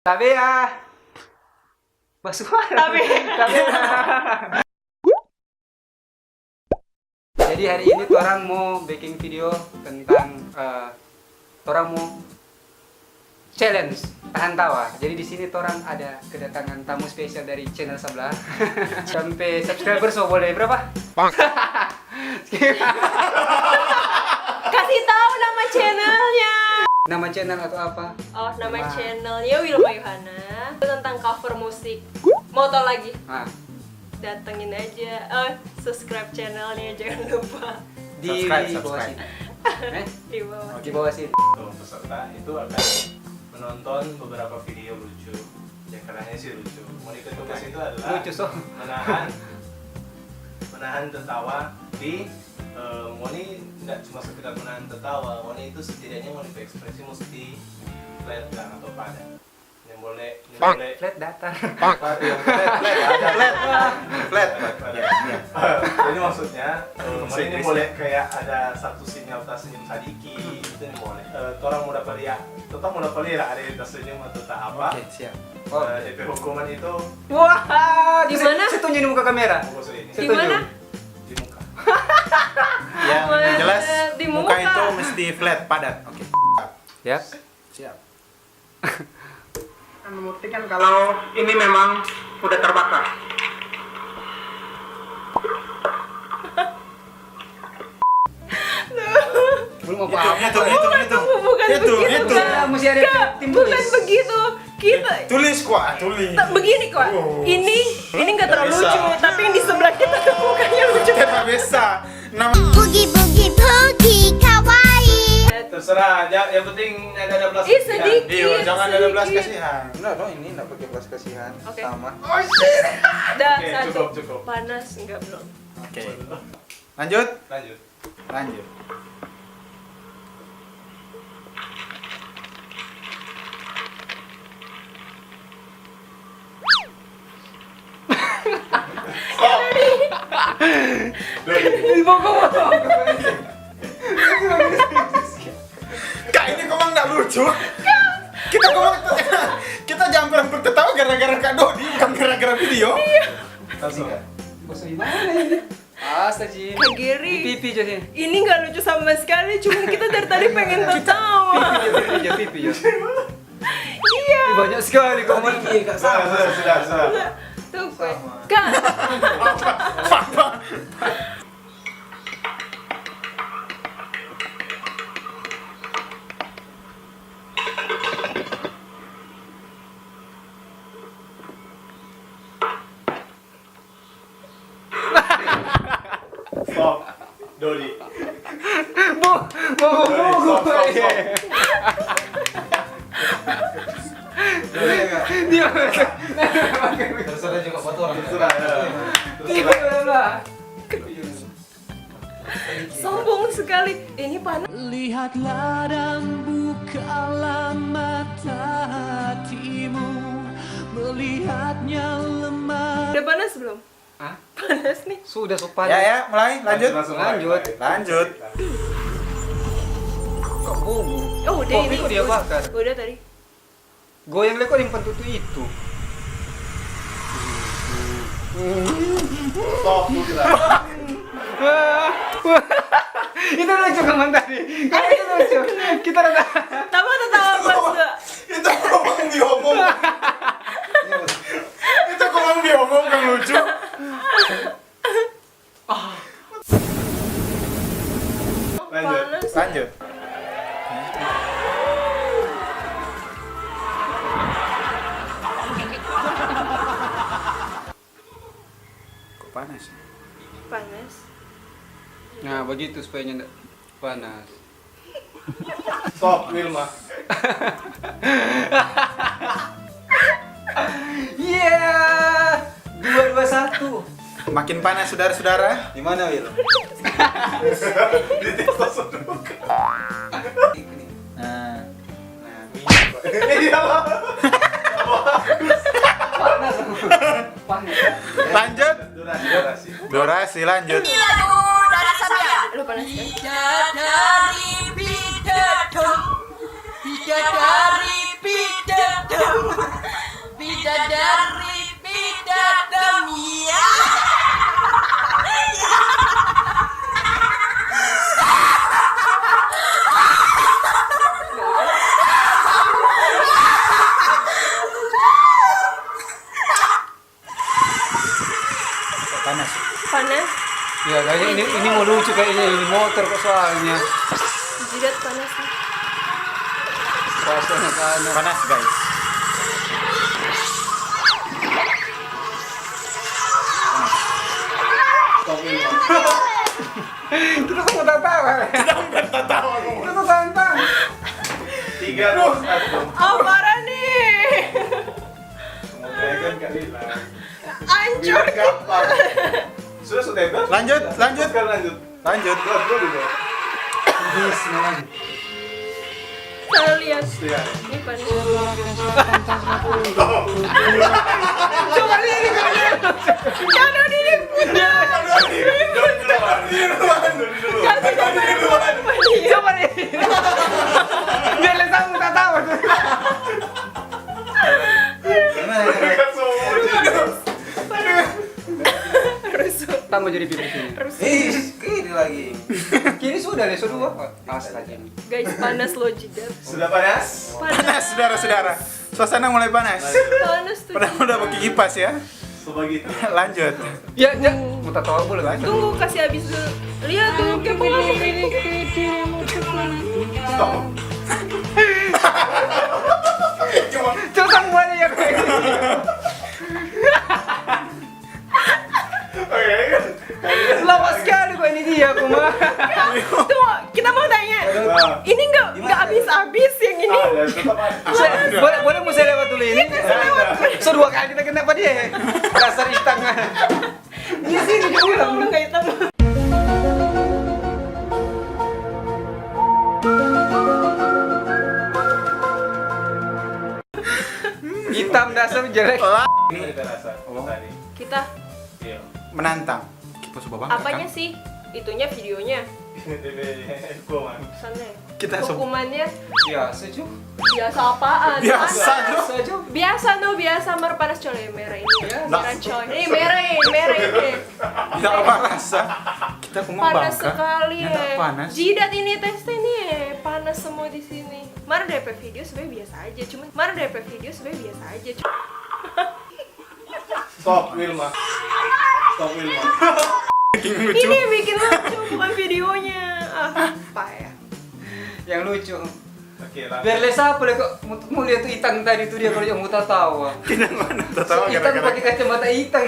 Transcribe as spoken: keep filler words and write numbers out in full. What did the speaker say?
Tabea. Basuara. Tabea. Tabea. Jadi hari ini torang mo bikin video tentang, eh, torang mo challenge tahan tawa. Jadi di sini torang ada kedatangan tamu spesial dari channel sebelah. Sampai subscriber so boleh berapa? Skip. Kasih tahu nama channelnya. Nama channel atau apa? Oh, nama channelnya Wilma Yohana. Itu tentang cover musik. Mau tahu lagi? Ah. Datengin aja. Oh, subscribe channelnya, jangan lupa. Di bawah sini. Eh? Di bawah. Di bawah sini. Tuh, peserta itu akan menonton beberapa video lucu. Ya, katanya sih lucu. Mau ikut ke situ adalah lucu, so. Menahan, menahan tertawa di, eh, ngoni nggak cuma sekedar menahan tertawa, ngoni itu setidaknya ngoni pe ekspresi mesti flat kan atau padat. Yang boleh, yang boleh. Flat datar. Flat, flat, flat, ada flat. Flat, flat. Ya, ya. Jadi maksudnya, eh, ngoni ini boleh kayak ada satu sinyal tasenyum sadiki, itu ni boleh. Eh, torang mo dapa lia, torang mo dapa lia ada yang tasenyum atau tak apa. Oke, siap. Eh, depe hukuman itu. Wah, di mana? Saya tunjuk di muka kamera. Di mana? Di muka. Yang jelas, di muka itu mesti flat, padat. Oke. Ya. Siap. Membuktikan kalau ini memang udah terbakar. Belum apa-apa. Itu, itu, itu, itu. Bukan begitu, Kak. Bukan begitu. Kita tulis, Kak, tulis. Begini, Kak. Ini, ini nggak terlalu lucu, tapi yang di sebelah kita tuh mukanya lucu. Kita bisa. Nama Bugi, bugi, bugi, kawaii. Terserah, yang penting ada, ada belas kasihan. Iya, jangan ada belas kasihan. Enggak dong, ini enggak pakai belas kasihan. Oke. Sama. Oh, shit. Dah, oke, satu. Cukup, cukup. Panas, enggak, belum. Oke. Lanjut? Lanjut. Lanjut. Stop. Kak, ini komang nggak lucu. Kita komang, kita jangan bilang tertawa gara-gara Kak Dodi, bukan gara-gara video. Iya. Langsung. Bahasa gimana ini? Astaga. Kak Giri. Di pipi jo sini. Ini nggak lucu sama sekali, cuma kita dari tadi pengen tertawa. Pipi jo, pipi jo, pipi jo. Iya. Ih, banyak sekali komen. Iya, Kak, sama. Sudah, sudah, sudah. Tuh, Kak. Stop. Dodi. Bu, bu, bu, bu, stop, stop, stop. Dia. Terserah juga buat orang. Terserah, ya. Iya, iya, iya. Sombong sekali. Ini panas. Lihatlah dan bukalah mata hatimu, melihatnya lemah. Udah panas belum? Hah? Panas nih. Sudah, so panas. Ya, ya, mulai, lanjut. Lanjut. Lanjut. Kok bunyi? Oh, udah ini. Kopi kok dia bakar? Udah tadi. Goyang leko deng pantutu itu. Stop, gua bilang. Itu lucu kaman tadi. Kan itu lucu. Kita rada. Tawa, tawa pas. Itu komang diomong. Itu komang diomong kan lucu. Lanjut. Panas. Lanjut. Kok panas? Panas. Nah, begitu supaya nyanda panas. Stop, Wilma. Iya. Dua, dua, satu. Makin panas, saudara-saudara. Di mana, Wil? Di tiktok sodok. Nah. Nah, minyak, Pak. Iya. Panas. Panas. Lanjut. Durasi, durasi. Durasi, lanjut. Ini lagu dari Samia. Lu panas, kan? Bidadari, bidadong. Bidadari, bidadong. Ya, kayaknya ini, ini mau lucu kayaknya, ini motor kok soalnya. Jidat panas nih. Panas, panas, panas. Panas, guys. Kita semua tak tahu. Kita bukan tak tahu. Kita tak tahu. Tiga, dua, satu. Oh, parah nih. Semoga kan kali lah. Hancur. Biar gampang. Sudah, sudah, sudah. Lanjut, lanjut. Sekarang lanjut. Lanjut. Dua, dua, dua. Yes, man. Salah lihat. Iya. Ini panas. Coba lihat ini, coba lihat. Jangan ini punya. Jangan ini. Jangan ini. Jangan ini. Coba lihat. Biar lihat kamu tak tahu. Dekat semua. Rusuh. Tambah jadi pipi sini. Rusuh. Ih, kiri lagi. Kiri sudah, leso dua. Astaga. Guys, panas loh jidat. Sudah panas? Panas. Panas, saudara-saudara. Suasana mulai panas. Panas tuh. Padahal udah pakai kipas ya. Sebegitu. Lanjut. Ya, ya. Mau tahu boleh, lanjut. Tunggu, kasih habis dulu. Lihat tuh, kepo. Stop. Cuma, cuma semuanya ya, kayak gitu. Oke, kan? Lama sekali kok ini dia, aku mah. Tuh, kita mau tanya. Nah. Ini nggak, nggak habis-habis yang ini. Ada, tetap ada. Boleh, boleh mau saya lewat dulu ini? Iya, kasih lewat. So, dua kali kita kena apa dia? Dasar itang. Di sini diulang. Nggak hitam. Hitam dasar jelek. Ini kita rasa tadi. Kita. Iya. Menantang. Kita coba banget, apanya kan? Sih? Itunya videonya. Ini hukuman. Sana. Kita sem- hukumannya. Biasa ju. Biasa apaan? Biasa, panas. Biasa ju. Biasa no, biasa mar panas coy, merah ini. Biasa. Merah coy. Ini merah, merah ini. Tidak panas, ah. Kita cuma panas bangka. Sekali, ya, eh. Panas. Jidat ini tesnya nih, eh. Panas semua di sini. Mar D P video sebenarnya biasa aja, cuman mar D P video sebenarnya biasa aja. Cuman Stop, Wilma. Stop, Wilma. Bikin lucu. Ini yang bikin lucu, bukan videonya. Ah, apa ya? Yang lucu. Oke, lanjut. Biar le sapa le kok mau, mau lihat tuh itang tadi tuh dia kalau yang mau tatawa. Kita mana tatawa gara-gara itang pakai kacamata itang.